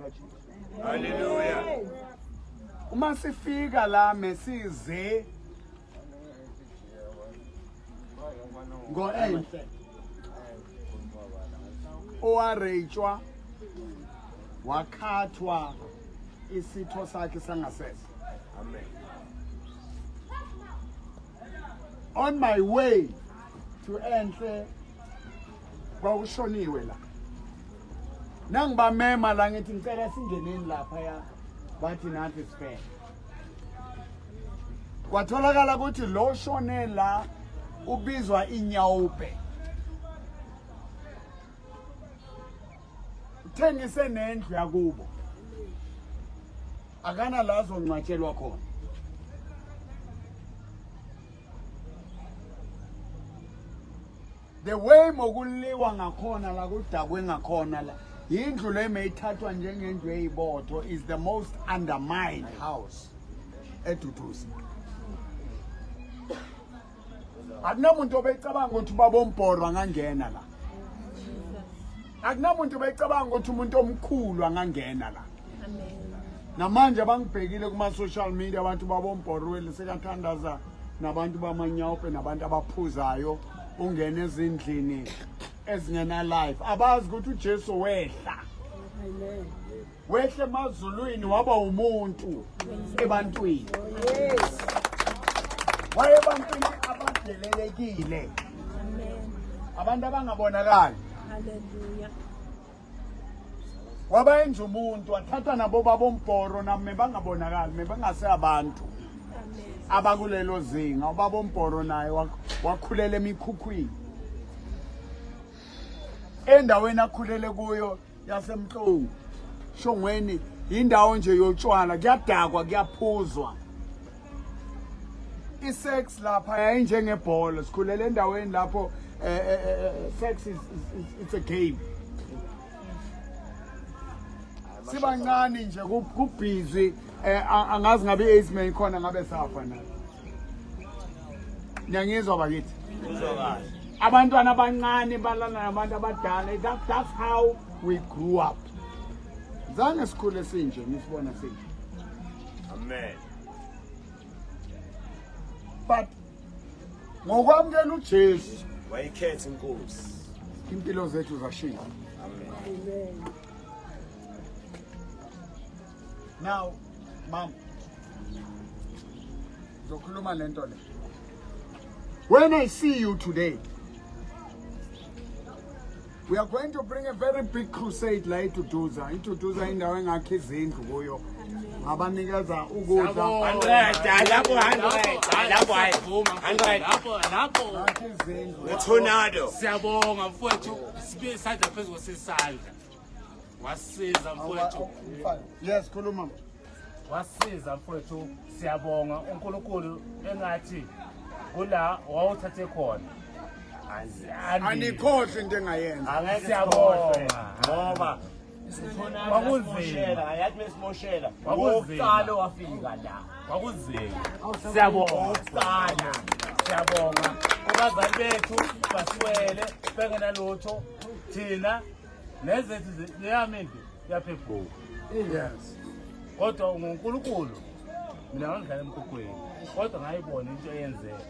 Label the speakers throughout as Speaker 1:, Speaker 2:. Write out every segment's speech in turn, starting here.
Speaker 1: likaJesu.
Speaker 2: Hallelujah.
Speaker 1: Uma sifika la mesize ngo-enhle owareyitshwa wakhathwa isitho sakhe sangasese.
Speaker 2: Amen.
Speaker 1: On my way to Enhle kwakushoniwe la. Nangibamema la ngithi ngicela singeneni lapha ya bathi nathi sifele. Kwatholakala ukuthi lo shone la ubizwa inyawupe. Uthengise nendlu yakubo. Akana la azongcwatshelwa khona. The way mokuliwa ngakhona la kudakwe ngakhona la yindlu le meyithathwa njengendlu eyibotho is the most undermined house eDuduza. Akunamuntu obecabanga ukuthi ubaba ombhoro angangena la. Akunamuntu obecabanga ukuthi umuntu omkhulu angangena la. Namanje abangibhekile kuma social media abantu babombhorweli sekathandaza nabantu bamanyawupe nabantu abaphuzayo ungena ezindlini ezingena life abazi ukuthi uJesu wehla.
Speaker 3: Amen.
Speaker 1: Wehle emazulwini waba umuntu ebantwini.
Speaker 3: Yes.
Speaker 1: Wayebantwini abadelelekile.
Speaker 3: Amen.
Speaker 1: Abantu abangabonakali.
Speaker 3: Hallelujah.
Speaker 1: Wabayenza umuntu wathatha nabo babombhoro nami bangabonakali mebengase abantu
Speaker 3: Amen.
Speaker 1: abakulelo zinga ubaba ombhoro naye wakhulela emikhukhwini endaweni akhulele kuyo yasemhlungu shongweni indawo nje yotshwala kuyadakwa kuyaphuzwa isex lapha yayinjengebhola sikhulele endaweni lapho sex is it's a game sibancane nje kubhizi angazi ngabe i-AIDS man khona ngabe safa na niyangizwa bakithi abantwana abancane balana nabantu abadala that's how we grew up zange sikhule sinje nisibona sinje.
Speaker 2: Amen.
Speaker 1: But ngokwamukela uJesu
Speaker 2: wayikhetha inkosi
Speaker 1: impilo zethu zashintsha.
Speaker 2: Amen.
Speaker 3: Amen.
Speaker 1: Now mom ngizokhuluma lento le. When I see you today, we are going to bring a very big crusade la eDuduza. IDuduza indawo engakho izindlu kuyo. Ngabanikeza ukudla.
Speaker 2: 100 lapho 100 lapho ayivuma 100
Speaker 4: lapho lapho
Speaker 1: Ngakho izindlu.
Speaker 2: tornado.
Speaker 4: Siyabonga mfowethu, sibe isandla phezu kwesisandla. Wasiza mfowethu.
Speaker 1: Yes, khuluma.
Speaker 4: Wasiza mfowethu, siyabonga uNkulunkulu engathi kula wawuthathe khona.
Speaker 1: Anikhohle into engayenza.
Speaker 2: Angeke
Speaker 4: Siyabonga.
Speaker 2: sikhohlwe ngoba
Speaker 4: Kwakunzima.
Speaker 2: ayathi mesimoshela
Speaker 4: Kwakunzima.
Speaker 2: wokuqala wafika la
Speaker 4: Kwakunzima. Siyabonga. Siyabonga. Kubazali bethu basiwele bengenalutho thina nezethu leyami indlu yaphephuka.
Speaker 1: Yes.
Speaker 4: Kodwa nguNkulunkulu mina ngangidlala emkhukhwini kodwa ngayibona into eyenzeka.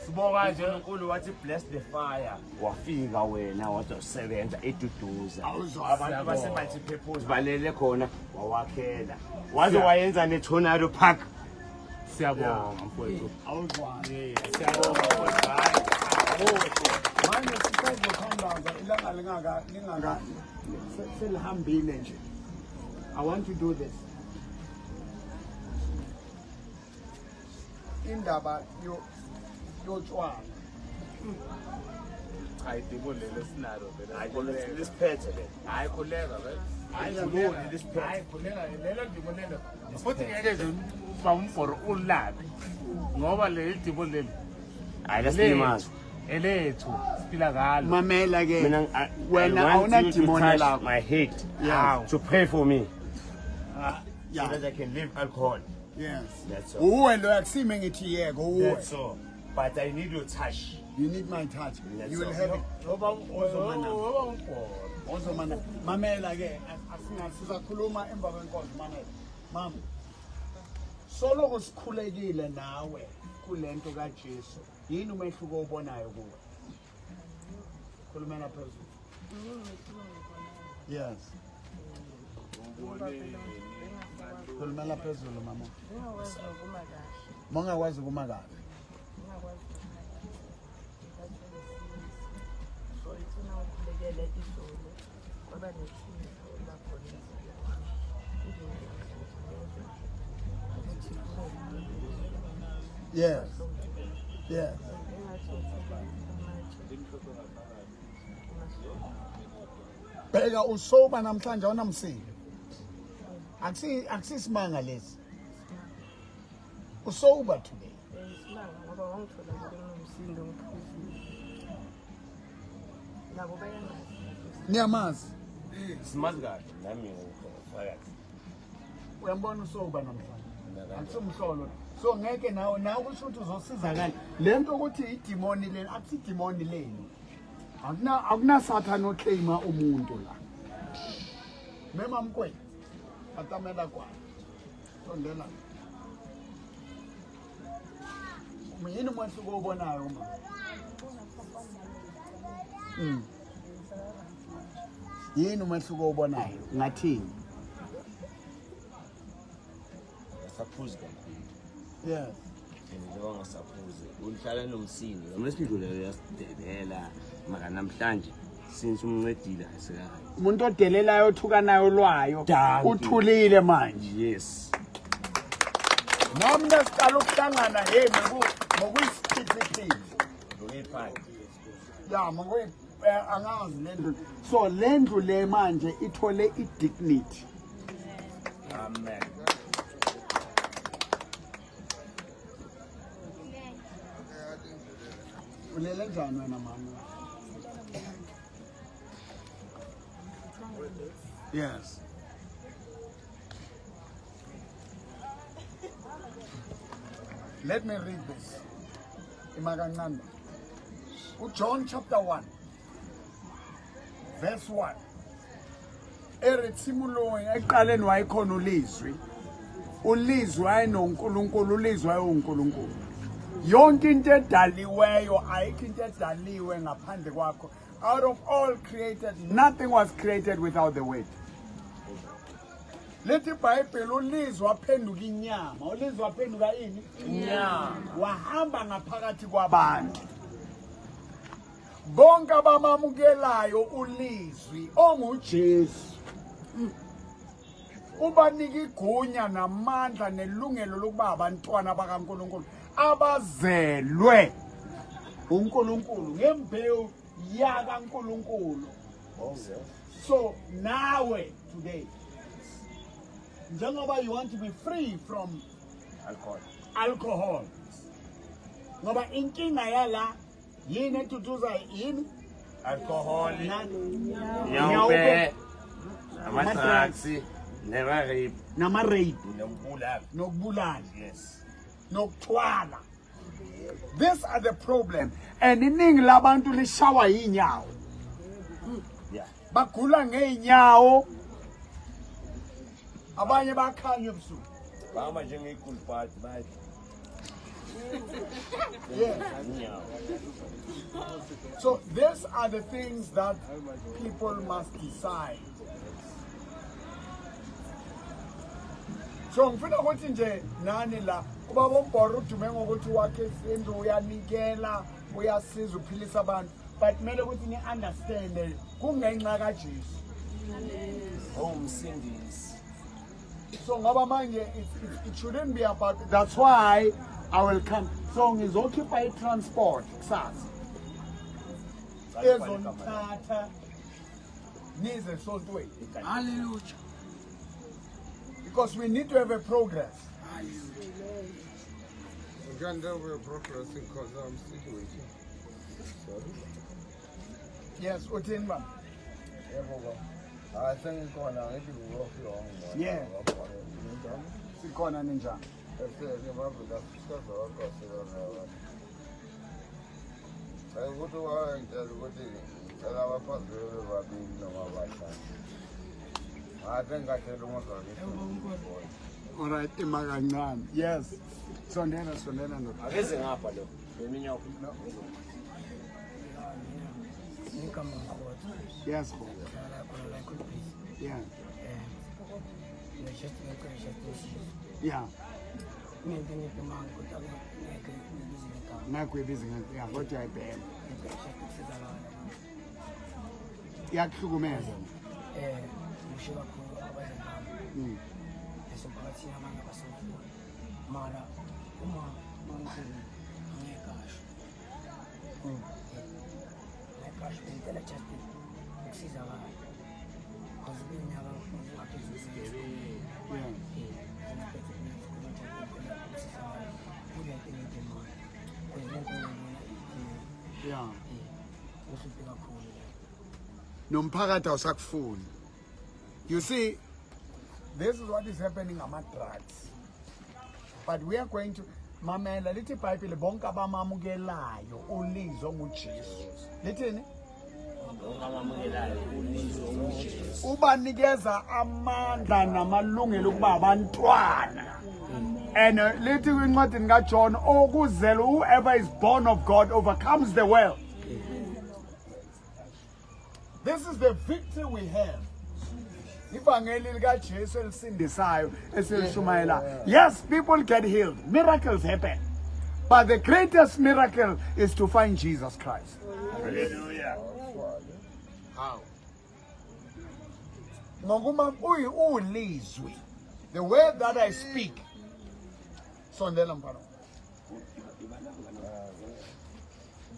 Speaker 4: Sibonga nje
Speaker 2: uNkulunkulu wathi bless the fire wafika wena wazosebenza eDuduza
Speaker 1: Awuzwa.
Speaker 2: abantu base multi-purpose balele khona wawakhela waze wayenza ne-tornado park.
Speaker 4: Siyabonga mfowethu.
Speaker 1: Awuzwa.
Speaker 4: Siyabonga mfowethu. Hayi.
Speaker 1: Manje sisazothandaza ilanga lingaka lingaka selihambile nje. I want to do this. Indaba yotshwala.
Speaker 4: Cha idimoni lelo sinalo vele.
Speaker 2: Hayi lisiphethe le.
Speaker 4: Hayi khuleka vele.
Speaker 2: Hayi idimoni lisiphethe.
Speaker 4: Hayi khuleka lelo dimoni lelo. Futhi ngeke nje uba umbhoro ulabi. Ngoba leli dimoni leli
Speaker 2: Hayi lasilimaza.
Speaker 4: elethu siphila ngalo.
Speaker 1: Mamela ke.
Speaker 2: Mina
Speaker 1: Wena
Speaker 2: I want you to
Speaker 1: awuna demon
Speaker 2: touch
Speaker 1: lakho.
Speaker 2: my head
Speaker 1: Yes.
Speaker 2: to pray for me
Speaker 1: Yeah.
Speaker 2: so that I can leave alcohol.
Speaker 1: Yes.
Speaker 2: That's all.
Speaker 1: Uwe lo akusime ngithi yeko uwe.
Speaker 2: That's all. But I need your touch.
Speaker 1: You need my touch.
Speaker 2: That's
Speaker 1: You will
Speaker 2: all.
Speaker 1: have it.
Speaker 4: Ngoba
Speaker 1: Ozomana.
Speaker 4: ngoba umbhoro.
Speaker 1: Ozomana. Mamela ke. Sizakhuluma emva kwenkonzo. Mamela mama, soloko sikhulekile nawe kulento kaJesu, yini umehluko obonayo kuwe? Khulumela phezulu. Yes, khulumela phezulu mama.
Speaker 3: Ngingakwazi nokuma kahle.
Speaker 1: Mongakwazi ukuma kahle.
Speaker 3: Ngingakwazi nokuma kahle. So ithina ngikhulekele izolo kwaba neshintsho lapho emzimbeni wami. Ukuthi
Speaker 1: Yes.
Speaker 3: Engathi ngithatha amatshe
Speaker 1: Bheka, usoba namhlanje, awunamsindo. Akusisimanga lesi, usoba today.
Speaker 3: Isimanga ngoba wangithola nje nginomsindo, ngiphuzile. Nabo bayangazi.
Speaker 1: Niyamazi?
Speaker 2: Simazi kahle, nami ngufakazi.
Speaker 1: Uyambona usoba namhlanje, akusumhlolo. So ngeke nawe kusho ukuthi uzosizakala le nto ukuthi idimoni leni, akusidimoni leni. Akunasathane oclaima umuntu la. Mema mkwena atamela kwayo, sondela. Yini umehluko obonayo ma? Yini umehluko obonayo, ngathini?
Speaker 2: Asaphuzi kakhulu. And njengoba ngasaphuzi uhlala nomsindo noma esidlulele uyasidelela, maka namhlanje since umncedile asekayo.
Speaker 1: Umuntu odelelayo, othukanayo, lwayo,
Speaker 2: Dankie.
Speaker 1: uthulile manje.
Speaker 2: Yes.
Speaker 1: Nami nasiqala ukuhlangana, hey, ngokuyisiphithiphithi.
Speaker 2: Lokuyiphatha.
Speaker 1: Ya, ngokuyi angazi le ndlu. So le ndlu le manje ithole i-dignity.
Speaker 2: Amen.
Speaker 1: Ulele njani wena mama? Yes, let me read this imakancane. UJohn chapter 1 verse 1 ere tshimolong, ekuqaleni wayekhona ulizwi, ulizwi wayenoNkulunkulu, ulizwi wayewuNkulunkulu. Yonke into edaliweyo, ayikho into edaliwe ngaphandle kwakho. Out of all created, nothing was created without the word. Lithi iBhayibheli ulizwi waphenduka inyama. Ulizwi waphenduka ini? Inyama. Wahamba ngaphakathi kwabantu. Bonke abamamukelayo ulizwi onguJesu, ubanika igunya namandla nelungelo lokuba abantwana bakaNkulunkulu, abazelwe uNkulunkulu ngembewu yakaNkulunkulu. So nawe today, njengoba you want to be free from
Speaker 2: alcohol,
Speaker 1: alcohol, ngoba inkinga yala yini eduduza yini?
Speaker 2: Alcohol.
Speaker 1: Nani?
Speaker 2: Nyaope, ama-drugs, nema-rape.
Speaker 1: Nama-rape.
Speaker 2: Nokubulala.
Speaker 1: Nokubulala.
Speaker 2: Yes.
Speaker 1: Nokuthwala. These are the problem, and iningi labantu lishawa yinyawo. Bagula ngey'nyawo, abanye bakhanya ebusuku.
Speaker 2: Bahamba njengey'kulupati bathi. Inyawo.
Speaker 1: So these are the things that people must decide. So ngifuna ukuthi nje nani la, ubaba uMbhoro udume ngokuthi wakhe izindlu, uyanikela, uyasiza, uphilisa abantu, but kumele ukuthi ni-understande kungenxa kaJesu.
Speaker 2: Owumsindisi.
Speaker 1: So ngoba manje it shouldn't be about, that's why I will come. So ngizokhipha i-transport kusasa ezonithatha nize esontweni.
Speaker 4: Hallelujah.
Speaker 1: Because we need to have a progress.
Speaker 5: We can't have a progressing because I'm still waiting. Sorry.
Speaker 1: Yes, uthini ba?
Speaker 5: Yebo ba. Hayi, sengikhona, ngithi ngiyofika wangibona.
Speaker 1: Yeah. Sikhona, ninjani?
Speaker 5: Bese ngibavula sikaze wakho. Hayi, ukuthi wangitshela ukuthi ngicela abafazi bebe babili noma bahlanu. Ate ngatshela umazwane.
Speaker 1: Alright, ima kancane. Yes. Sondela, sondela ndoda.
Speaker 2: Akeze ngapha lo. Eminye
Speaker 3: Igama ngikhotha.
Speaker 1: Yes, Khona.
Speaker 3: Ngihlala khona la eKotbisi. Ngisheshe ngicela usizo. Kunento engibhemayo kodwa ngeke ngibize ngegama.
Speaker 1: Ngakho ibize ngeke. Yeah, kodwa uyayibhema.
Speaker 3: Ngicela ukusizakala.
Speaker 1: Iyakuhlukumeza.
Speaker 3: Ngisho kakhulu abazali bami. Nasemphakathini abanye abasafuni. Mara uma bangikhuluma angeke asho. Angeke asho, ngicela just ukusizakala. Because kuminyaka ngaphezulu.
Speaker 1: Nomphakathi awusakufuni. You see, this is what is happening ama-drugs. But we are going to mamela lithi iBhayibheli bonke abamamukelayo ulizwe nguJesu. Lithini? Ubanikeza amandla namalungelo ukuba abantwana. And lithi kwincwadini kaJohn, okuzelwe, whoever is born of God overcomes the world. This is the victory we have. Ivangeli likaJesu elisindisayo esilishumayela. Yes, people get healed. Miracles happen. But the greatest miracle is to find Jesus Christ.
Speaker 4: Hallelujah.
Speaker 5: How?
Speaker 1: Ngokuma ulizwi. The word that I speak. Sondela mfana.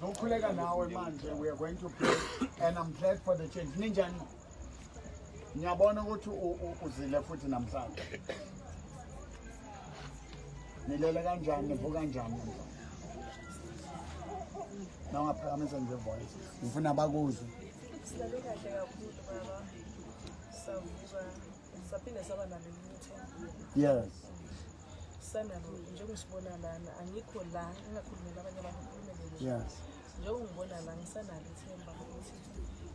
Speaker 1: Zokhuleka nawe manje, we are going to pray and I'm glad for the change. Ninjani? Ngiyabona ukuthi uzile futhi namhlanje. Nilele kanjani, nivuka kanjani namhlanje? Nawungaphakamisa nje voice. Ngifuna bakuzwe.
Speaker 3: Silale kahle kakhulu baba. Savuka saphinde saba nalo meeting.
Speaker 1: Yes.
Speaker 3: Sanalo njengoba lana angikho la ngingakhulumela abanye abantu ngikhulumele nje.
Speaker 1: Yes.
Speaker 3: Njengoba ngibona la ngisanalo ithemba ukuthi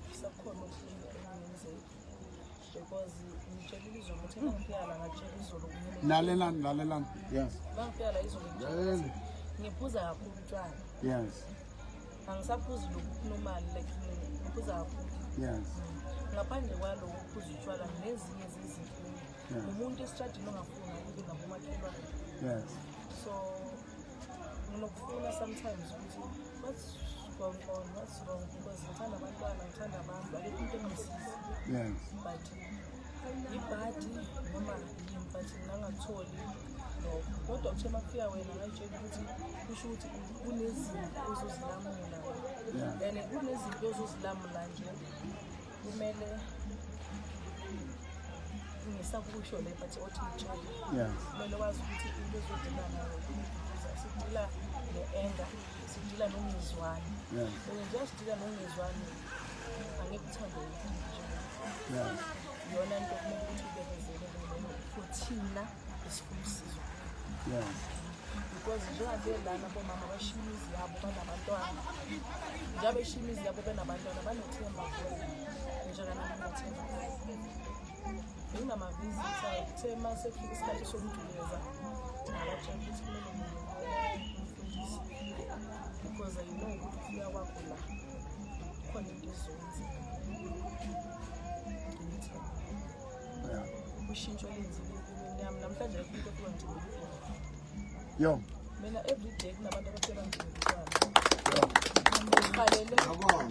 Speaker 3: kusakhona okunye okungenzeka. Because ngitshelile izolo ukuthi ngifika la ngatshela izolo kumele.
Speaker 1: Lalelani, lalelani. Yes.
Speaker 3: Ngifika la izolo ngitshela. Ngiphuza kakhulu utshwala.
Speaker 1: Yes.
Speaker 3: Angisaphuzi lokhu normal like ngiphuza kakhulu.
Speaker 1: Yes.
Speaker 3: Ngaphandle kwalokho ukuphuza utshwala nezinye zezinkinga. Umuntu esitradini ongafuni even nabomakhelwane.
Speaker 1: Yes.
Speaker 3: So nginokufuna sometimes ukuthi what's going on, what's wrong, because ngithanda abantwana, ngithanda abantu, akekho umuntu engimsiza.
Speaker 1: Yes.
Speaker 3: But ibhadi noma yini, but ngingangatholi lokho. Kodwa kuthe uma kufika wena ngayitshela ukuthi kusho ukuthi kunezinto ozozilamula. And kunezinto ozozilamula nje kumele ngisakusho le but othi ngitshele. Kumele wazi ukuthi into ezodila nayo sidila ne-anger, sidila nokungezwani. Njengoba sidila nokungezwani angeke uthande nje. Yona into kumele ukuthi ubekezele leyo for thina esifuna usizo. Because njengabe lana bomama bashiya imizi yabo banabantwana. Njengoba beshiya imizi yabo benabantwana banethemba kuwena. Njenganami nginothemba kuwena. Benginamavizitha kuthe uma sekufika isikhathi sokuthi ngabatshela ukuthi kumele ngimfundise. Because I know ukuthi ukufika kwakho la khona into ezokwenzeka. Nginethemba. Ushintsho lenzile empilweni yami namhlanje ayikho into efika ngithengele utshwala.
Speaker 1: Yo.
Speaker 3: Mina every day kunabantu abafika ngithengele utshwala. Ngihalele.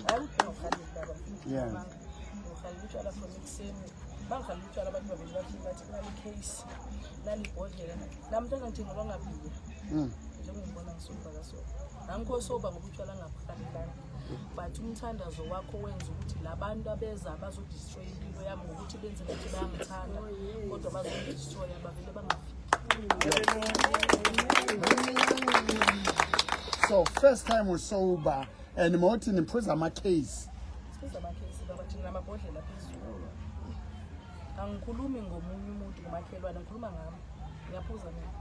Speaker 3: Hayi ngihalele baba. Ngihalele utshwala from ekuseni. Bangihalele utshwala abantu babili bafika bathi nali case, nali ibhodlela. Namhlanje ngithengelwa ngabhiya. Njengongibona ngisoba kaso. Angikho soba ngoba utshwala ngabuhalelanga. But umthandazo wakho wenza ukuthi labantu abeza bazodestroy impilo yami ngokuthi benze ngathi bayangithanda kodwa bazodestroy abavele bangafiki.
Speaker 1: So first time we sober and mothi niphuza ama case.
Speaker 3: Siphuza ama case baba thina namabhodlela phezulu. Angikhulumi ngomunye umuntu ngomakhelwane, ngikhuluma ngami. Ngiyaphuza mina.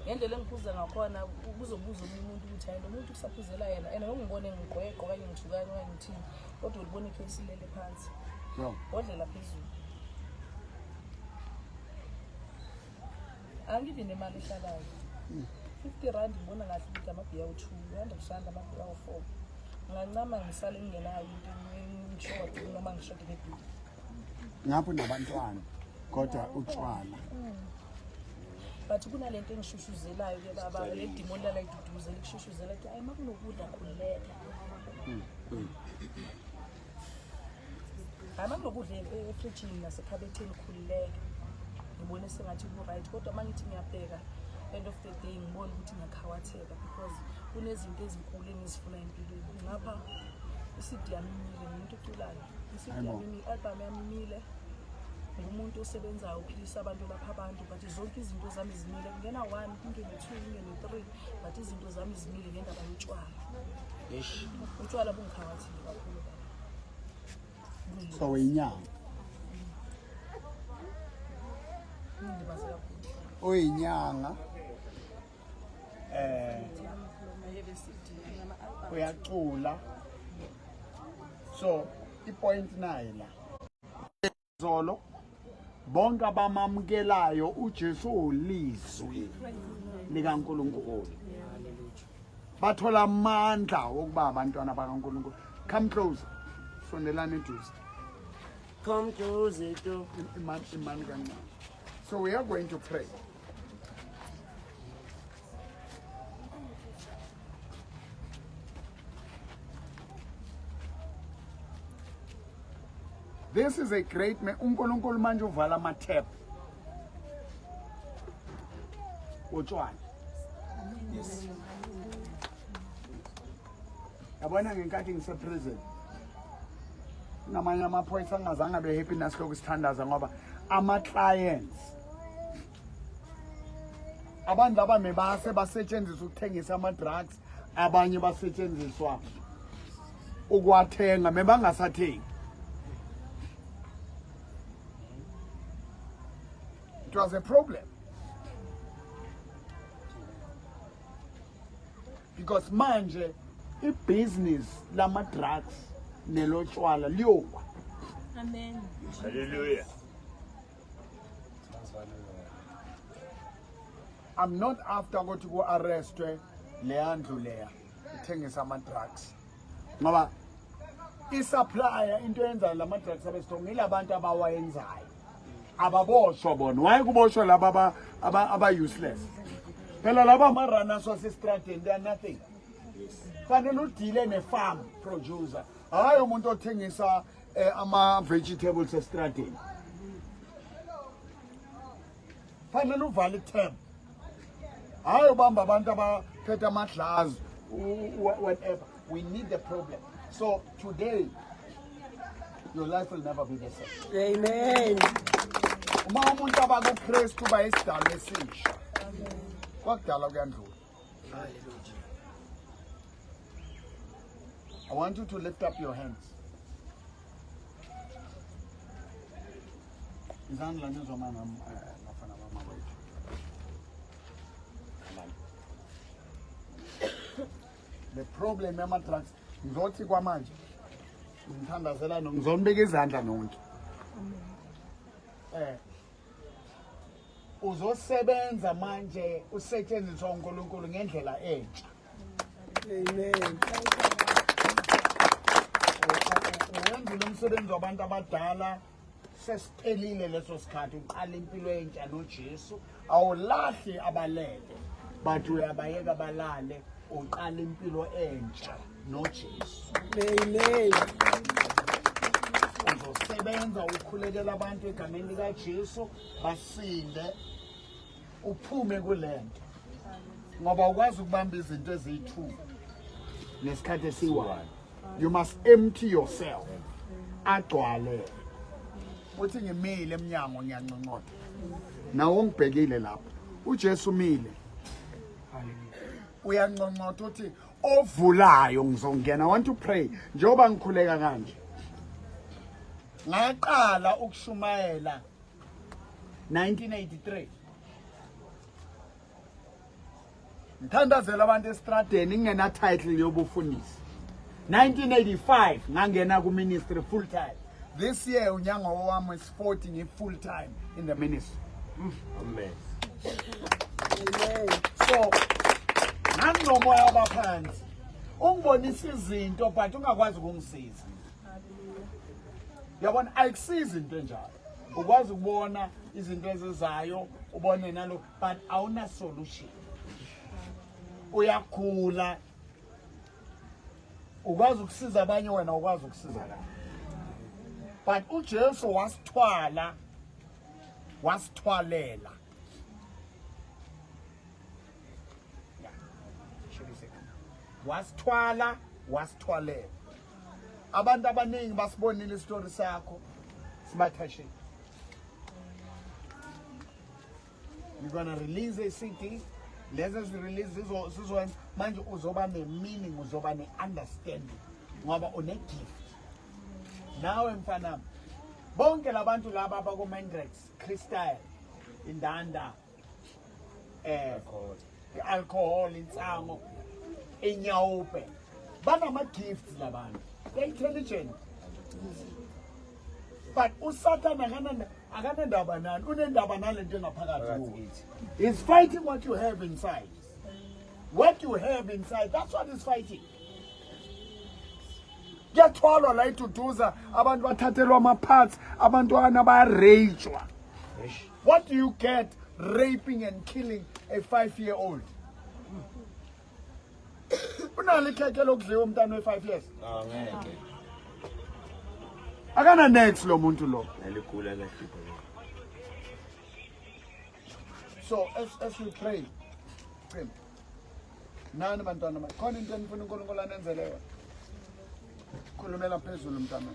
Speaker 3: Ngendlela engiphuza ngakhona kuzobuza omunye umuntu ukuthi hayi lo muntu usaphuzela yena and ngongibone ngigqweqo okanye ngithukanye okanye ngithini kodwa ulibona icase ilele phansi. Bhodlela phezulu. Angibi nemali ehlalayo. 50 rand ngibona kahle ukuthi amabhiya awu-2, 100 rand amabhiya awu-4. Ngingancama ngisale ngingenayo into ngishode noma ngishode ngebhiya.
Speaker 1: Ngapho nabantwana kodwa utshwala.
Speaker 3: But kunalento engishushuzelayo ke baba, le demon lala iduduze likushushuzela ukuthi ayi makunokudla khululeka. Hayi makunokudla efrijini nasekhabetheni khululeka. Ngibone sengathi ku-right kodwa uma ngithi ngiyabheka end of the day ngibone ukuthi ngiyakhawatheka because kunezinto ezinkulu engizifuna empilweni. Ngapha i-CD yami imile, ngumuntu oculayo. I-CD yami imile, i-album yami imile. Ngumuntu osebenzayo uphilisa abantu lapha abantu but zonke izinto zami zimile. Kungena 1, kungene 2, kungene 3 but izinto zami zimile ngendaba yotshwala. Utshwala bungikhawathile kakhulu baba.
Speaker 1: So uyinyanga.
Speaker 3: Ngilimaze kakhulu.
Speaker 1: Uyinyanga.
Speaker 3: I have a CD, nginama-album.
Speaker 1: Uyacula. So i-point nayi la. Zolo bonke abamamukelayo uJesu ulizwi likaNkulunkulu. Bathola amandla wokuba abantwana bakaNkulunkulu. Come close. Sondelana eduze.
Speaker 2: Come closer to
Speaker 1: Iman iman kancane. So we are going to pray. This is a great man. uNkulunkulu manje uvala ama-tap otshwala. Yes. Yabona ngenkathi ngise-prison namanye amaphoyisa angazange abe happy nasilokhu sithandaza ngoba ama-clients abantu laba mebase basetshenziswa ukuthengisa ama-drugs, abanye basetshenziswa ukuwathenga mebangasathengi. It was a problem because manje ibhizinisi lama-drugs nelotshwala liyowa.
Speaker 3: Amen.
Speaker 2: Hallelujah.
Speaker 1: I'm not after ukuthi ku-arrestwe leya ndlu leya ithengisa ama-drugs ngoba i-supplier into eyenza lama-drugs abe strong yilabantu abawayenzayo, ababoshwa bona. Why kuboshwa laba aba-useless? Phela laba ama-runners wasestradeni, they are nothing. Fanele udile ne-farm producer, hhayi umuntu othengisa ama-vegetables estradeni. Fanele uvale i-tab, hhayi ubamba abantu abaphethe amadlazi, whatever. We need the problem. So today your life will never be the same.
Speaker 6: Amen.
Speaker 1: Uma umuntu abakuKristu bayisidalo esisha, kwakudala kuyandlula. I want you to lift up your hands. Izandla nizoma nami, bafana bami wethu. The problem yama-drugs, ngizothi kwamanje ngithandazela no ngizonibeka izandla nonke. Uzosebenza manje usetshenziswa uNkulunkulu ngendlela entsha.
Speaker 6: Amen.
Speaker 1: Wenzile umsebenzi wabantu abadala, sesiphelile leso sikhathi. Uqala impilo entsha noJesu. Awulahli abalele but uyabayeka balale, uqala impilo entsha noJesu.
Speaker 6: Amen.
Speaker 1: Uzosebenza ukhulekela abantu egameni likaJesu basinde, uphume kulento ngoba ukwazi ukubamba izinto eziyi-2 ngesikhathi esiyi-1. You must empty yourself, agcwale. Uthi ngimile emnyango ngiyanconcoda, nawo ngibhekile lapho uJesu umile uyanconcoda, uthi ovulayo ngizongena. I want to pray njengoba ngikhuleka kanje. Ngaqala ukushumayela 1983, ngithandazela abantu estradeni ngingena title yobufundisi. 1985 ngangena ku ministry full time. This year unyanga wami is 40 ngi full time in the ministry.
Speaker 2: Amen.
Speaker 6: Amen.
Speaker 1: So nganginomoya wabaphansi ungibonisa izinto but ungakwazi ukungisiza. Yabona, ayikusizi into enjalo. Ukwazi ukubona izinto ezizayo, ubone nalo, but awuna solution. Uyagula, ukwazi ukusiza abanye, wena ukwazi ukusiza la, but uJesu wasithwala, wasithwalela. Yeah. Wasithwala, wasithwalela. Abantu abaningi basibonile isitori sakho, sibathashile. You're gonna release a CD. Lezi ezi-release zizowenza manje uzoba ne-meaning, uzoba ne-understanding ngoba une-gift nawe mfanami. Bonke labantu laba abako-Mandrax, crystal, indanda, i-alcohol, insango, inyaope, banama-gifts labantu. They're intelligent, but uSathane akanandaba nani, unendaba nalento engaphakathi kuwe. He's fighting what you have inside. What you have inside, that's what he's fighting. Kuyathwalwa la iDuduza, abantu bathathelwa ama-parts, abantwana bayarejwa. What do you get raping and killing a 5-year old? Unalo ikhekhe lokudliwa umntana we-5 years?
Speaker 2: Angeke.
Speaker 1: Akana nex lo muntu lo.
Speaker 2: Naligula lahlupha.
Speaker 1: So as we pray, pray nani bantwana, khona into enifuna uNkulunkulu anenzele yona? Khulumela phezulu, mntwana.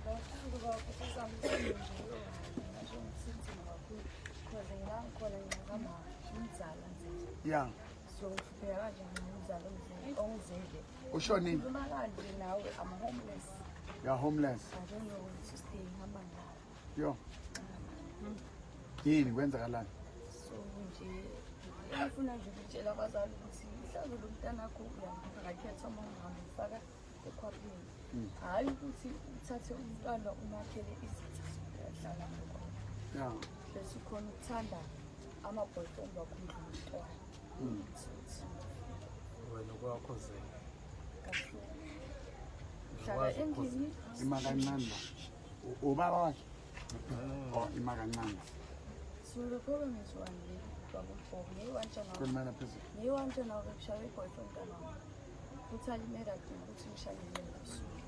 Speaker 7: Kakhulu sinzima kakhulu because ngikhona ngingakama umzala nje. So ngihlupheka kanje ngumzala ongizele.
Speaker 1: Ushonile?
Speaker 7: Khuluma kanje nawe, I'm homeless.
Speaker 1: You're homeless?
Speaker 7: I don't know where to stay, ngihamba ngawo.
Speaker 1: Yo, yini kwenzakalani?
Speaker 7: So nje ngifuna nje ukutshela abazali ukuthi ihlazo lomntanakho uyamphakathetha uma ungahambe ufaka ekhwapheni, hhayi ukuthi uthathe umntwana umakhele izitha uyahlala khona. Bese ukhona ukuthanda ama-boyfriend wakho udlula umntwana.
Speaker 4: Wena kwakho ze.
Speaker 7: Kabuhlungu. Uhlala endlini.
Speaker 1: Ima kancane la. Ubaba wakhe? Oh, ima kancane.
Speaker 7: So the problem is one le baba ngeyi-one.
Speaker 1: Khulumela phezulu.
Speaker 7: Ngeyi-one nawe bekushaywe i-boyfriend kamama futhi alimele adinga ukuthi ngishayele ngosuku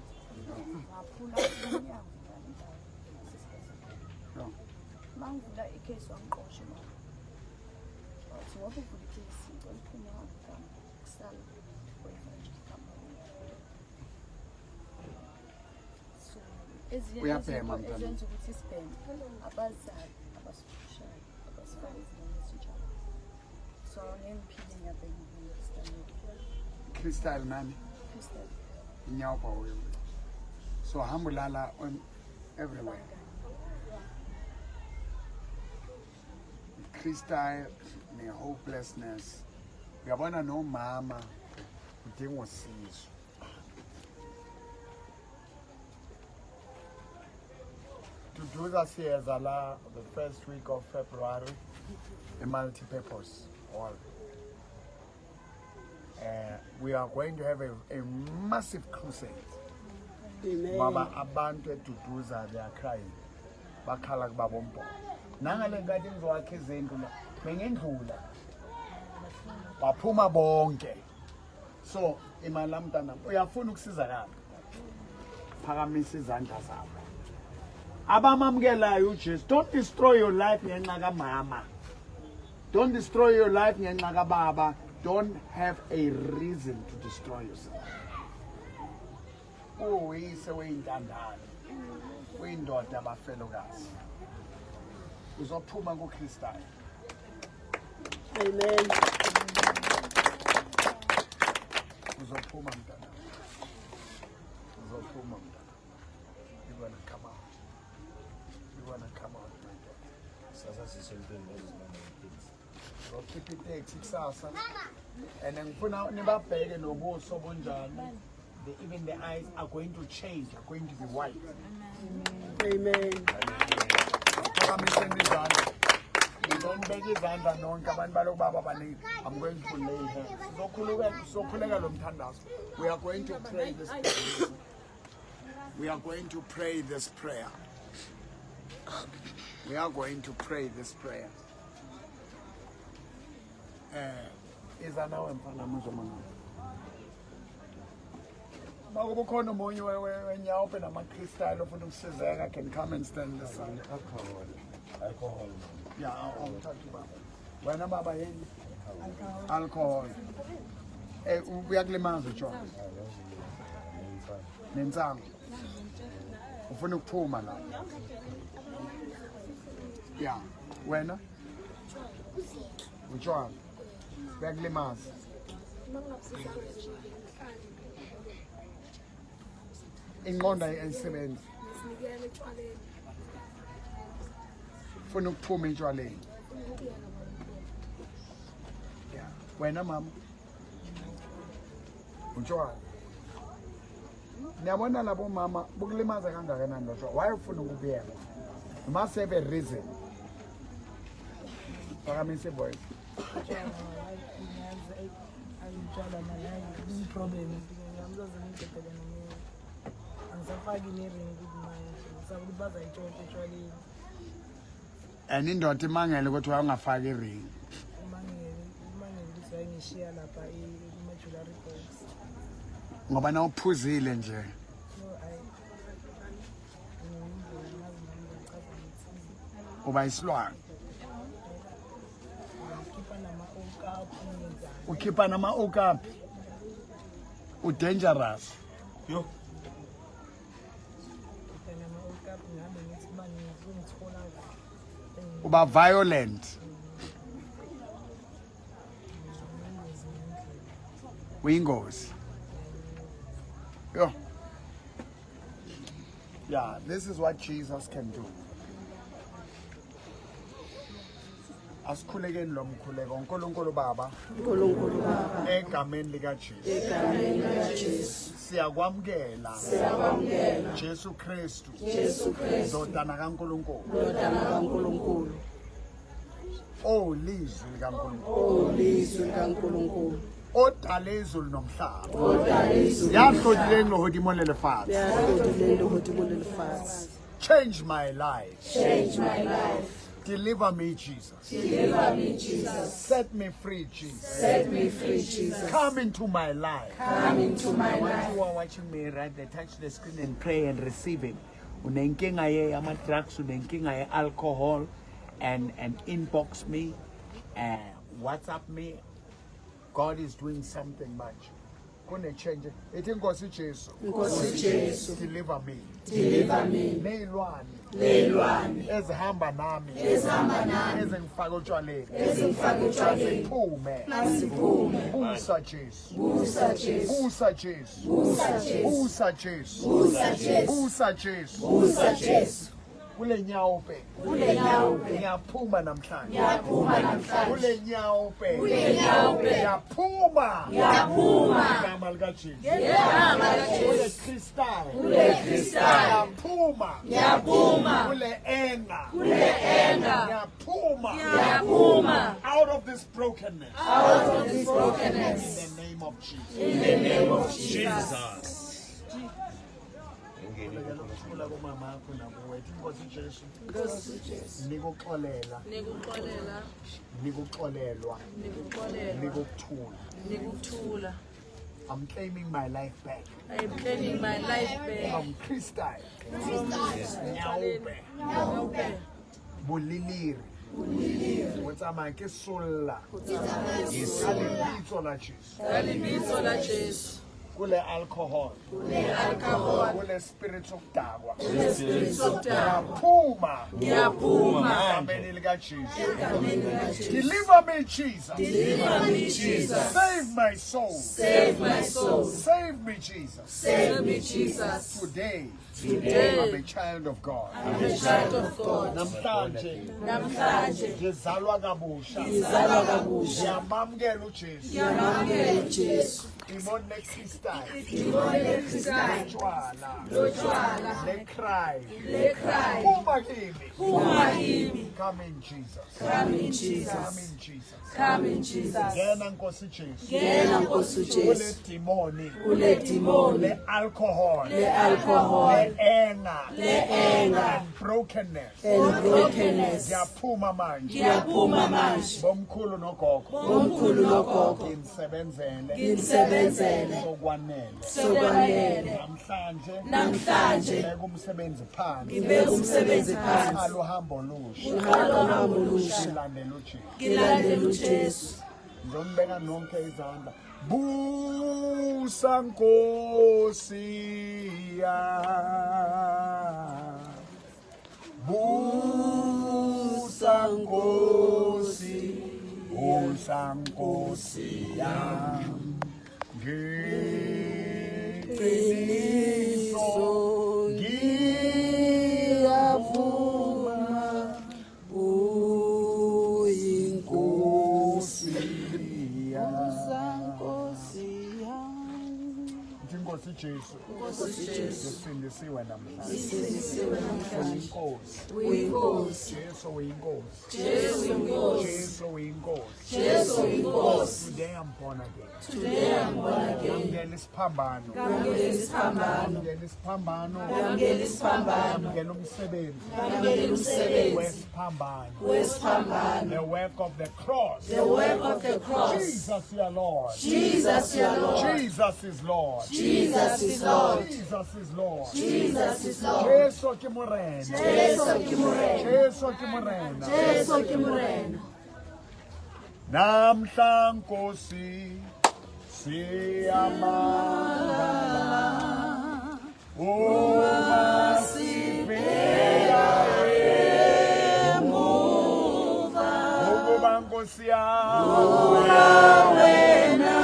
Speaker 7: ngaphula umnyango ngale ndawo. Uma ngivula ikhesi wangiqosha umama, wathi ngoba uvula ikhesi ngicela uphume uhambe kusala boyfriend kamama. So ezinye
Speaker 1: Uyabhema,
Speaker 7: izinto
Speaker 1: mntwana?
Speaker 7: ezenza ukuthi sibheme, abazali abasiphushayo, abasifaka ezintweni ezinjalo. So angeke ngiphile, ngiyabhema nge-crystal.
Speaker 1: Crystal nani?
Speaker 7: Crystal.
Speaker 1: Inyaope uyo. So hamba ulala on everywhere. Crystal ne-hopelessness. Uyabona, nomama udinga usizo. Duduza, siyeza la the first week of February, a multi-purpose hall. We are going to have a massive crusade.
Speaker 6: Amen.
Speaker 1: Ngoba abantu eDuduza, they are crying, bakhala kubaba uMbhoko. Nangale nkathi ngizowakha izindlu la, bengendlula, baphuma bonke. So imali la, mntanami, uyafuna ukusizakala, phakamisa izandla zakho. Abamamukelayo uJesu, don't destroy your life ngenxa kamama, don't destroy your life ngenxa kababa. Don't have a reason to destroy yourself. Uyise weyintandane, uyindoda abafelokazi, uzophuma kuCrystal.
Speaker 6: Amen.
Speaker 1: Uzophuma, mntana, uzophuma, mntana. You're gonna come out, you're gonna come out, my daughter.
Speaker 2: Sasa sisontweni bazozibamba ngeteksi.
Speaker 1: Uzokhipha iteksi kusasa and ngifuna nibabheke nobuso bunjani. Even the eyes are going to change, are going to be white.
Speaker 6: Amen.
Speaker 1: Phakamiseni izandla. Ngizonibeka izandla nonke abantu baloku baba abaningi. I'm going to lay hands. Sizokhuleka sizokhuleka lo mthandazo. We are going to pray this prayer. We are going to pray this prayer. We are going to pray this prayer. Eh, iza nawe mfana muzomanga. Makuba ukhona omunye wenyaope nama-crystal ofuna ukusizeka can come and stand this side.
Speaker 5: Alcohol. Alcohol.
Speaker 1: Yeah, awuthatha ubaba. Wena baba yini? Alcohol. Eh, uyakulimaza utshwala. Nensangu. Ufuna ukuphuma la. Yeah. Wena? Utshwala. Uyakulimaza. Ingqondo ayisebenzi. Ufuna ukuphuma etshwaleni. Yeah. Wena mama? Utshwala. Niyabona labo mama bukulimaza kangakanani lo tshwala? Why ufuna ukubuyela? You must have a reason. Phakamisa voice.
Speaker 3: Utshwala problem empilweni yami uzoze ngidedele nomunye. Angisafaki ne-ring ukuthi manje ngisaba ukuthi bazayitshontsha etshwaleni.
Speaker 1: And indoda imangele ukuthi wawungafaki i-ring.
Speaker 3: Umangele umangele ukuthi wayengishhiya lapha kuma-jewelry box.
Speaker 1: Ngoba nawuphuzile nje.
Speaker 3: No, ayi. Ngiyindlela ngazi nami ngichaza ngithini.
Speaker 1: Uba isilwane.
Speaker 3: Ngikhipha nama-okapi ngenzani.
Speaker 1: Ukhipha nama-okapi. U-dangerous.
Speaker 2: Yo.
Speaker 3: Ngikhipha nama-okapi ngihambe ngithi uma ngizongithola kahle.
Speaker 1: Uba violent. Uyingozi. Yo. Yeah, this is what Jesus can do. Asikhulekeni lo mkhuleko uNkulunkulu Baba
Speaker 6: uNkulunkulu Baba
Speaker 1: egameni likaJesu.
Speaker 6: Egameni likaJesu.
Speaker 1: Siyakwamukela.
Speaker 6: Siyakwamukela.
Speaker 1: Jesu Kristu.
Speaker 6: Jesu Kristu.
Speaker 1: Ndodana kaNkulunkulu.
Speaker 6: Ndodana kaNkulunkulu.
Speaker 1: Oh lizwi likaNkulunkulu.
Speaker 6: Oh lizwi likaNkulunkulu.
Speaker 1: Odala izulu nomhlaba.
Speaker 6: Odala izulu.
Speaker 1: Ya hlodileng lehodimo le lefatshe.
Speaker 6: Ya hlodileng lehodimo le lefatshe.
Speaker 1: Change my life.
Speaker 6: Change my life.
Speaker 1: Deliver me, Jesus.
Speaker 6: Deliver me, Jesus.
Speaker 1: Set me free, Jesus.
Speaker 6: Set me free, Jesus.
Speaker 1: Come into my life.
Speaker 6: Come into my life.
Speaker 1: Who are watching me right there, touch the screen and pray and receive him. Unenkinga ye ama drugs, unenkinga ye alcohol, and inbox me, WhatsApp me. God is doing something much. Kune change. Ithi Nkosi Jesu.
Speaker 6: Nkosi Jesu.
Speaker 1: Deliver me.
Speaker 6: Deliver me.
Speaker 1: Nezilwane.
Speaker 6: Nezilwane.
Speaker 1: Ezihamba nami.
Speaker 6: Ezihamba nami.
Speaker 1: Ezingifaka otshwaleni.
Speaker 6: Ezingifaka otshwaleni.
Speaker 1: Asiphume.
Speaker 6: Asiphume.
Speaker 1: Busa Jesu.
Speaker 6: Busa Jesu.
Speaker 1: Busa Jesu.
Speaker 6: Busa Jesu.
Speaker 1: Busa Jesu.
Speaker 6: Busa Jesu.
Speaker 1: Busa Jesu.
Speaker 6: Busa Jesu.
Speaker 1: Kule nyaope.
Speaker 6: Kule nyaope.
Speaker 1: Ngiyaphuma namhlanje.
Speaker 6: Ngiyaphuma namhlanje.
Speaker 1: Kule nyaope.
Speaker 6: Kule nyaope.
Speaker 1: Ngiyaphuma.
Speaker 6: Ngiyaphuma.
Speaker 1: Igama likaJesu.
Speaker 6: Ngegama likaJesu.
Speaker 1: Kule crystal.
Speaker 6: Kule crystal.
Speaker 1: Ngiyaphuma.
Speaker 6: Ngiyaphuma.
Speaker 1: Kule anger.
Speaker 6: Kule anger.
Speaker 1: Ngiyaphuma.
Speaker 6: Ngiyaphuma.
Speaker 1: Out of this brokenness.
Speaker 6: Out of this brokenness.
Speaker 1: In the name of Jesus.
Speaker 6: In the name of Jesus.
Speaker 2: Jesus.
Speaker 1: Ukuthula komama akho nakuwe. Inkosi Jesu.
Speaker 6: Nkosi Jesu.
Speaker 1: Nikuxolela.
Speaker 3: Nikuxolela.
Speaker 1: Nikuxolelwa.
Speaker 3: Nikuxolelwa.
Speaker 1: Nikukuthula.
Speaker 3: Nikukuthula.
Speaker 1: I'm claiming my life back.
Speaker 3: I'm claiming my life back.
Speaker 1: From Crystal. Nyaope.
Speaker 3: Nyaope.
Speaker 1: Boliliri. Boliliri. O tsamaya ke solla. Ka lebitso la Jesu.
Speaker 3: Ka lebitso la Jesu.
Speaker 1: Kule alcohol.
Speaker 6: Kule alcohol.
Speaker 1: Kule spirit sokudakwa.
Speaker 6: Kule spirit sokudakwa.
Speaker 1: Ngiyaphuma.
Speaker 6: Ngiyaphuma.
Speaker 1: Egameni likaJesu.
Speaker 6: Egameni likaJesu.
Speaker 1: Deliver me, Jesus.
Speaker 6: Deliver me, Jesus.
Speaker 1: Save my soul.
Speaker 6: Save my soul.
Speaker 1: Save me, Jesus.
Speaker 6: Save me, Jesus.
Speaker 1: Today. Today I'm a child of God.
Speaker 6: I'm a child of God.
Speaker 1: Namhlanje
Speaker 6: Namhlanje
Speaker 1: ngizalwa kabusha.
Speaker 6: ngizalwa kabusha.
Speaker 1: Ngiyamamukela uJesu.
Speaker 6: Ngiyamamukela uJesu.
Speaker 1: Demon le-crystal.
Speaker 6: Demon le-crystal.
Speaker 1: Lotshwala.
Speaker 6: Lotshwala.
Speaker 1: Le-crime.
Speaker 6: Le-crime.
Speaker 1: Phuma kimi.
Speaker 6: Phuma kimi.
Speaker 1: Come in Jesus.
Speaker 6: Come in Jesus.
Speaker 1: Come in Jesus.
Speaker 6: Come in Jesus.
Speaker 1: Ngena Nkosi Jesu.
Speaker 6: Ngena Nkosi
Speaker 1: Kule
Speaker 6: uJesu.
Speaker 1: demoni.
Speaker 6: Kule demon.
Speaker 1: Le-alcohol.
Speaker 6: Le-alcohol.
Speaker 1: Le-anger.
Speaker 6: Le-anger.
Speaker 1: And brokenness.
Speaker 6: And brokenness.
Speaker 1: Ngiyaphuma manje.
Speaker 6: Ngiyaphuma manje.
Speaker 1: Bomkhulu nogogo.
Speaker 6: Bomkhulu nogogo.
Speaker 1: Nginisebenzele.
Speaker 6: Nginisebenzele.
Speaker 1: Sokwanele.
Speaker 6: Sokwanele.
Speaker 1: Namhlanje.
Speaker 6: Namhlanje.
Speaker 1: Ngibeka umsebenzi phansi.
Speaker 6: Ngibeka umsebenzi phansi.
Speaker 1: Uqala uhambo olusha.
Speaker 6: Uqala uhambo olusha.
Speaker 1: Ngilandela uJesu.
Speaker 6: Ngilandela uJesu.
Speaker 1: Ngizombeka nonke izandla. Busa Nkosi yami. Busa Nkosi, busa Nkosi yami. Ngeqiniso ngiyavuma
Speaker 6: Uyinkosi.
Speaker 1: yami. Ngithi Nkosi Jesu,
Speaker 6: Nkosi Jesu.
Speaker 1: ngisindisiwe namhlanje.
Speaker 6: Sindisiwe namhlanje.
Speaker 1: Uyinkosi.
Speaker 6: Uyinkosi.
Speaker 1: Jesu uyinkosi.
Speaker 6: Jesu uyinkosi.
Speaker 1: Jesu uyinkosi.
Speaker 6: Jesu uyinkosi.
Speaker 1: Today I'm born again.
Speaker 6: Today I'm born again.
Speaker 1: Ngamukela isiphambano.
Speaker 6: Ngamukela isiphambano.
Speaker 1: Ngamukela isiphambano.
Speaker 6: Ngamukela isiphambano.
Speaker 1: Ngamukela umsebenzi
Speaker 6: Ngamukela umsebenzi
Speaker 1: wesiphambano.
Speaker 6: wesiphambano.
Speaker 1: The work of the cross.
Speaker 6: The work of the cross.
Speaker 1: Jesus your Lord.
Speaker 6: Jesus your Lord.
Speaker 1: Jesus is Lord.
Speaker 6: Jesus is Lord.
Speaker 1: Jesus is Lord.
Speaker 6: Jesus is Lord.
Speaker 1: Jesu ke Morena.
Speaker 6: Jesu ke Morena.
Speaker 1: Jesu ke Morena.
Speaker 6: Jesu ke Morena.
Speaker 1: Namhla Nkosi siyamangala uma sibheka emuva ukuba Nkosi yami
Speaker 6: Wena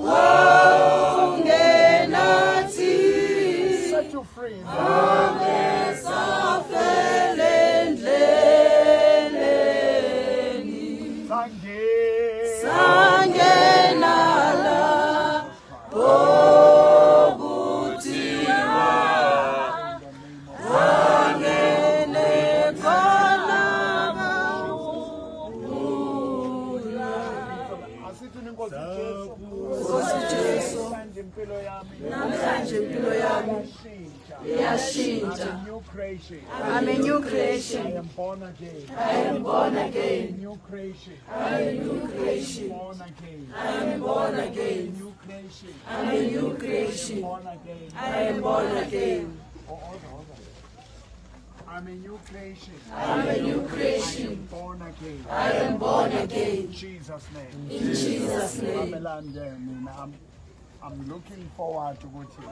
Speaker 6: wawungenathi
Speaker 1: set you free.
Speaker 6: Safele endleleni.
Speaker 1: Sange
Speaker 6: Sangena lapho kuthiwa wangene khona bawula.
Speaker 1: Asithi Nkosi Jesu.
Speaker 6: Nkosi Jesu.
Speaker 1: Namhlanje impilo yami
Speaker 6: Namhlanje impilo yami
Speaker 1: iyashintsha.
Speaker 6: iyashintsha.
Speaker 1: I'm a new creation.
Speaker 6: I'm a new creation.
Speaker 1: I am born again.
Speaker 6: I am born again.
Speaker 1: A new creation.
Speaker 6: I'm a new creation.
Speaker 1: Born again.
Speaker 6: I am born again.
Speaker 1: New creation.
Speaker 6: I'm a new creation.
Speaker 1: Born again.
Speaker 6: I am born again.
Speaker 1: Oh, hold on, hold on. I'm a new creation.
Speaker 6: I'm a new creation.
Speaker 1: Born again.
Speaker 6: I am born again.
Speaker 1: In Jesus' name.
Speaker 6: In Jesus' name.
Speaker 1: Mamelani ke mina I'm looking forward to ukuthi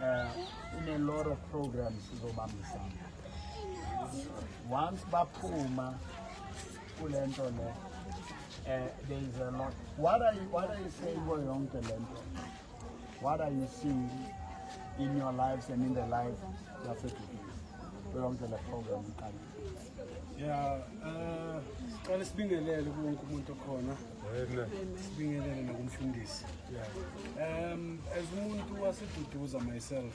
Speaker 1: in a lot of programs sizobambisana. Once baphuma kulento le there is a lot. What are you saying kuyo yonke lento? What are you seeing in your lives and in the life yaseDuduza? Kuyo yonke le program iqala.
Speaker 8: Ya, siqale sibingelele kuwo wonke umuntu okhona. Sibingelele nakumfundisi. As umuntu waseDuduza myself,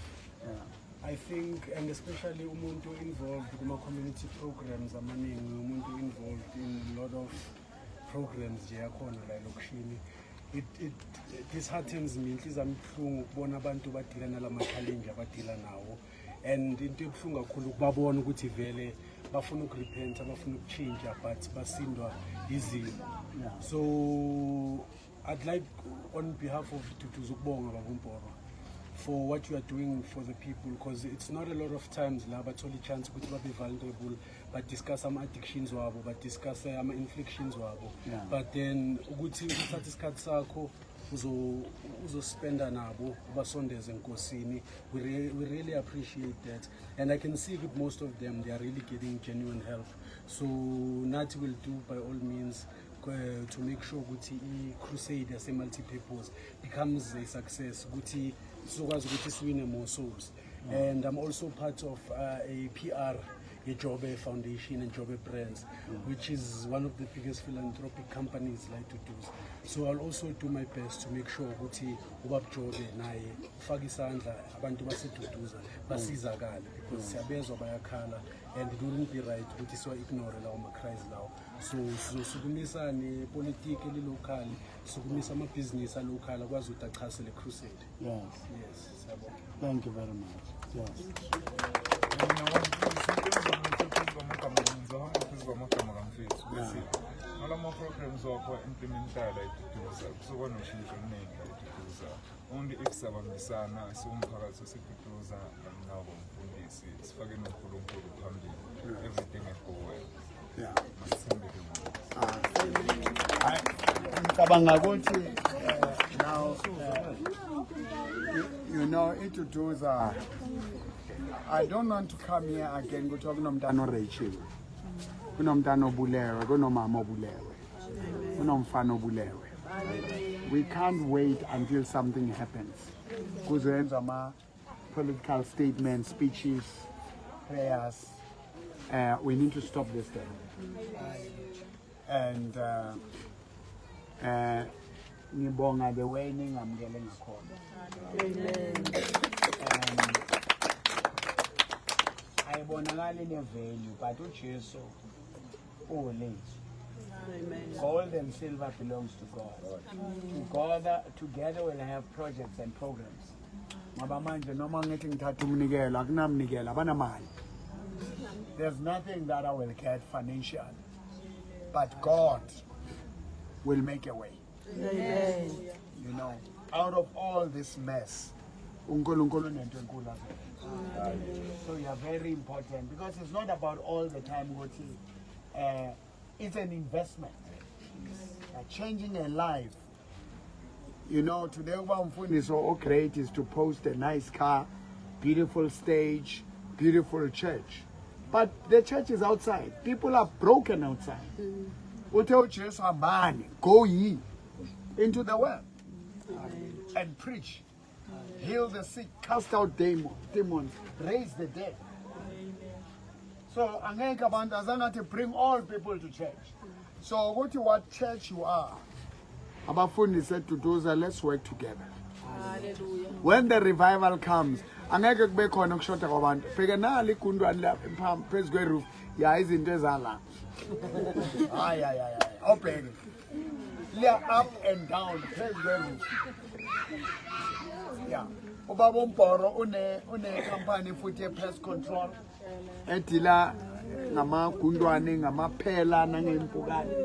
Speaker 8: I think, and especially umuntu involved kuma community programs amaningi, umuntu involved in a lot of programs nje yakhona la elokishini. It disheartens me, inhliziyo yami ibuhlungu ukubona abantu badila nalama challenge abadila nawo. And into ebuhlungu kakhulu ukubabona ukuthi vele bafuna ukurepenta, bafuna ukutshintsha, but basindwa izimo. So I'd like, on behalf of Duduza, ukubonga baba uMboro for what you are doing for the people, because it's not a lot of times la bathola i-chance ukuthi babe vulnerable, badiscuss ama-addictions wabo, badiscuss ama-inflictions wabo. But then ukuthi uthathe isikhathi sakho uzospenda nabo, ubasondeze enkosini, we really appreciate that, and I can see with most of them they are really getting genuine help. So nathi will do by all means to make sure ukuthi i-crusade yase-multipurpose becomes a success, ukuthi sizokwazi ukuthi siwine more souls. And I'm also part of a PR, Jobe Foundation and Jobe Brands, which is one of the biggest philanthropic companies like to do. So I'll also do my best to make sure ukuthi ubab Jobe naye ufaka isandla, abantu baseDuduza basizakale, because siyabezwa bayakhala and it wouldn't be right ukuthi siwa-ignore lawo ma-cries lawo. So sizosukumisa nepolitiki eli-local, sukumisa amabhizinisi a-local akwazi ukuthi achase le crusade. Yes, siyabonga.
Speaker 1: Thank you very much. Yes.
Speaker 5: Phezu kwamagama kamfethu, ukuthi ngala ma-programs wakho wa-implementayo la eDuduza, kuzoba noshintsho oluningi la eDuduza, only if sabambisana siwumphakathi waseDuduza nabo mfundisi, sifake noNkulunkulu phambili, everything will go well. Masithembeke kuye.
Speaker 1: Hayi, ngicabanga ukuthi now you know iDuduza, I don't want to come here again kuthiwa kunomntana o-rape-iwe, kunomntana obulewe, kunomama obulewe, kunomfana obulewe. We can't wait until something happens kuzoyenza ama-political statements, speeches, prayers. We need to stop this thing and ngibonga the way ningamukele ngakhona. Ayibonakali ine-value, but uJesu ulethu. Gold and silver belongs to God. Together we'll have projects and programs, ngoba manje noma ngithi ngithatha umnikelo, akunamnikelo, abanamali. There's nothing that I will get financially, but God will make a way out of all this mess. UNkulunkulu unento enkulu azoyenza. So you are very important, because it's not about all the time ukuthi it's an investment. Changing a life. Today ukuba umfundisi o-great is to post a nice car, beautiful stage, beautiful church, but the church is outside. People are broken outside. Uthe uJesu, "Hambani, go ye into the world and preach, heal the sick, cast out demons, raise the dead." So angeke abantu azangathi bring all people to church. So ukuthi what church you are, abafundisi eDuduza, let's work together. When the revival comes, angeke kube khona ukushoda kwabantu. Bheke nali igundwane lapha phezu kwe-roof ya izinto ezala. Hayi, hayi, hayi, awubheke, liya up and down phezu kwe-roof ya. Ubaba uMbhoro une company futhi ye-pest control edila ngamagundwane, ngamaphela nangempukane.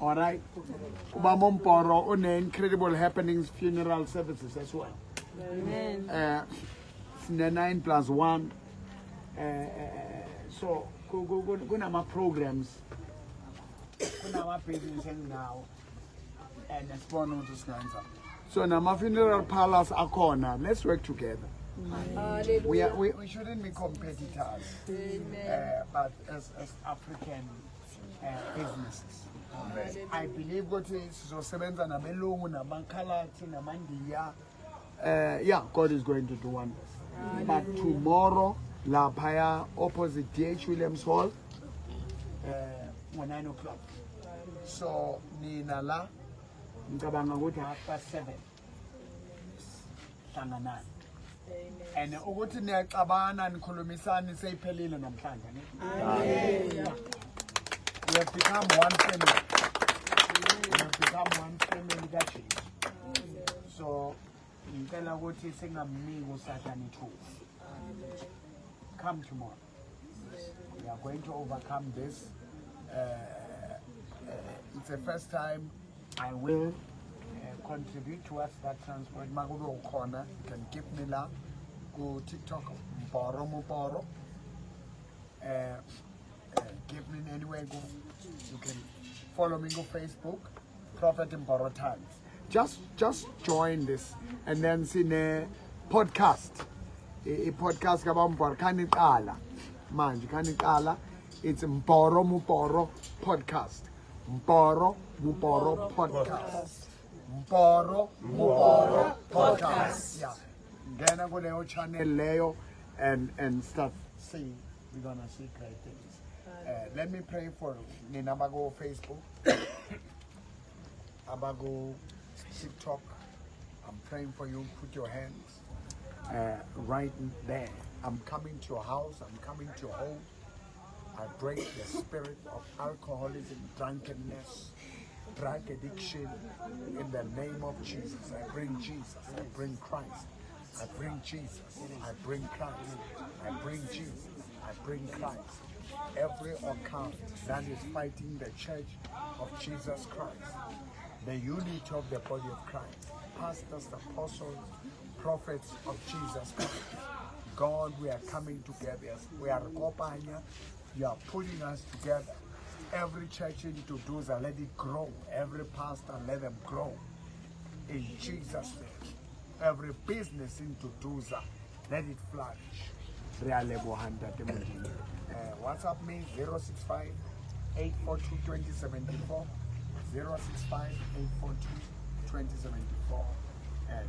Speaker 1: Alright, ubaba uMbhoro une-Incredible Happenings Funeral Services as well. Sine 9 plus 1. So kunama programs, kunama business enginawo and sibona ukuthi singenza. So nama funeral parlors akhona. Let's work together. We shouldn't be competitors, but as African businesses, I believe ukuthi sizosebenza nabelungu, namakhalathi, namandiya. Yeah, God is going to do wonders. But tomorrow laphaya opposite DH Williams Hall, ngo-9 o'clock. So nina la, ngicabanga ukuthi 7:30 hlanganani. And ukuthi niyaxabana, nikhulumisani, seyiphelile namhlanje ne? We have become one family. We have become one family kaJesu. So ngicela ukuthi singamniki uSathane ithuba. Come tomorrow. We are going to overcome this. It's the first time I will contribute towards that transport. Makube ukhona, you can give me la ku TikTok, Mboro Muboro. Give me in any way. Go, you can follow me on Facebook, Prophet Mboro Times. Just join this and then sine podcast. I podcast kaBamboro khaniqala manje, khaniqala. It's Mboro Muboro Podcast. Mboro Muboro Podcast. Mboro Muboro Podcast. Yeah. Ngena kuleyo channel leyo and start seeing. We're gonna see great things. Let me pray for nina abako Facebook, abako TikTok. I'm praying for you. Put your hands right there. I'm coming to your house. I'm coming to your home. I break the spirit of alcoholism, drunkenness, drug addiction in the name of Jesus. I bring Jesus. I bring Christ. I bring Jesus. I bring Christ. I bring Jesus. I bring Christ. Every account that is fighting the church of Jesus Christ, the unity of the body of Christ, pastors, apostles, prophets of Jesus Christ. God, we are coming together. We are kopanya. You are putting us together. Every church in Duduza, let it grow. Every pastor, let them grow. In Jesus' name. Every business in Duduza, let it flourish. Re a leboha, Ntate Modimo. WhatsApp me 065 842 2074. 065 842 2074. And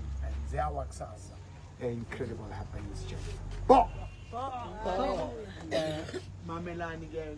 Speaker 1: ziyawa kusasa. Incredible Happenings Church. Bo! Bo! Mamelani ke.